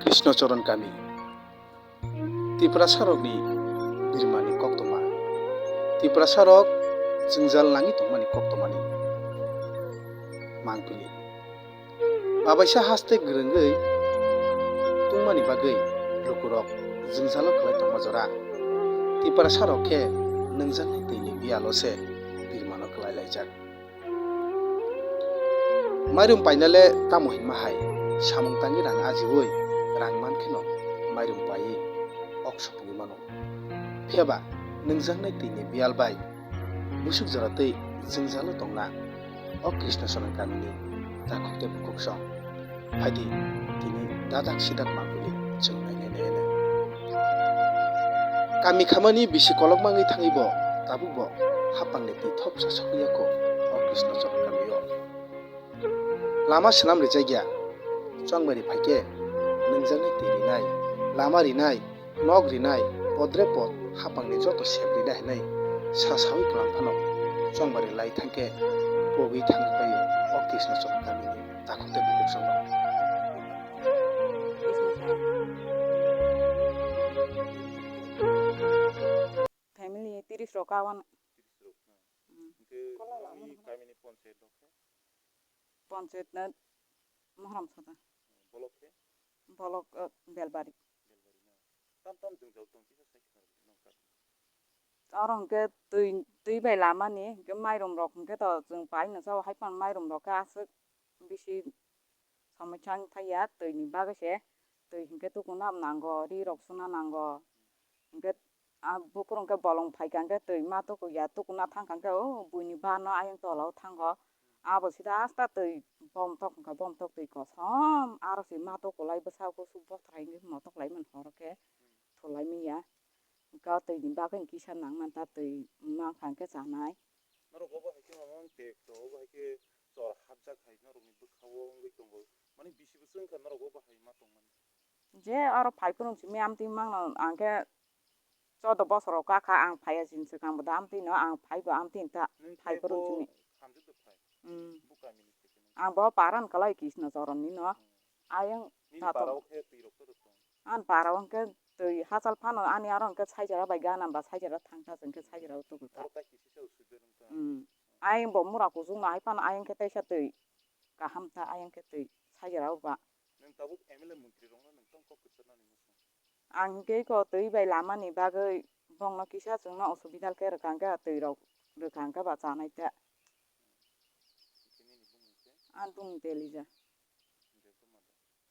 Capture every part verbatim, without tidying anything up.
Krishna Charan kami. Tiprasarokni birmani koktwma. Tiprasarok jwngjal nangwi tongmani koktwmani mangpili. Babaisa haste gwrwngwi tungmani bagwi lukurok jwngjalo kwlai tongma jora. Tiprasarok khe nwngjaknai twini biyalo se birmano kwlai laijak. Mairum painale tamo hinma hai, samung tangwi rang ajiwi rang mankheno mairum paiwi ok sopogwi mano. Phiyaba nwngjaknai twini biyal bai busuk jora twi jwngjalo tongna o Krishna Charan kamini takhuk tei bukhuk song. Phaidi tini dadak sidak mangpili chwng nainai nainai. Kami khamani bisi kolokma wngwi thangwi bo tabuk bo hapangni twi thopsa sokwi ya kho o Krishna Charan kamio. Lama swnam rijak ya, chongbari phaikhe nwngjaknai twi rinai, lama rinai, nok rinai, podre pod hapangni joto sep rinai hinwi sa sawi kwlang phano chongbari lai thangkhe pogwi thangwi phaio o Krishna Charan kamini takhuk tei bukhuk songno. Family tiris rok kawan. Tiris rok, ha. Hmm. Hingke Kola lama nini hana. Kamini ponchayat rok khe? Ponchayat na Mohram Sada. Bolok khe? Bolok, eh, Belbari. Belbari na. Tam tam jwngjal tong kisa sai khna rwdi nang kha. Oro hingke twi, twi bai lama ni, hingke mairum rok hingke to chwng pai no chao, hai phano mairum rok khe aswk bisi somosya wng thai ya, twi ni bagwi se, twi hingke tukuna nango, ri rok suna nango, hingke a buphuru hingke bolong phaikha hingke twi ma tuku ya, tukuna thangkha hingke o buini bar no ayang tola o thango, abo sida asta twi bom tok hingkha, bom tok twi kosom, aro se ma tuku lai bwsa kusu bothrai hingke motok lai mani horo khe thulai manya, hingke o twi ni bagwi kisa nang manta twi mankha hingke chanai. Norok obo hai khe mama wng tek to, obo hai khe chor hapjak hai norokni bwkha-o wngwi tongo. Mani bisi bwswk wngkha norok obo hai ma tongmani. Je oro phai phuru simi amtwi mangno ang khe choudo bosor rok kakha ang phaiya sini swkang bo da amtwi no ang phai bo amtwi ta Nini phai phai phuru bo simi. Hamjwk da phai. Hmm. Bo kamini phai khe nang. Ang bo paran kalai Krishna Charan ni no. Hmm. Ayang Nini tato. Para o khe twi rok to rok tong. Ani para o hwnkhe twi hachal phano ani aro hwnkhe saijara bai gana ba saijara thangkha hwnkhe saijara o tubuta. Oro tai kisi se usui berung ta. Hmm. Ayang bo mura kuchuk no hai phano ayang khe teisa twi kaham ta ayang khe twi saijara o ba. Nwng tabuk M L A montri rokno nwng tong kok kwchar nani muchung. Ang hwnkhe eko twi bai lama ni bagwi bongno kisa chwngno osubidal khe rwkha hwnkhe twi rok rwkha hwnkhe ba chanai ta. Hwnkhe nini bumung khe? Ani bumung Delija. Hwnkhe buma da?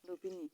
Rupini.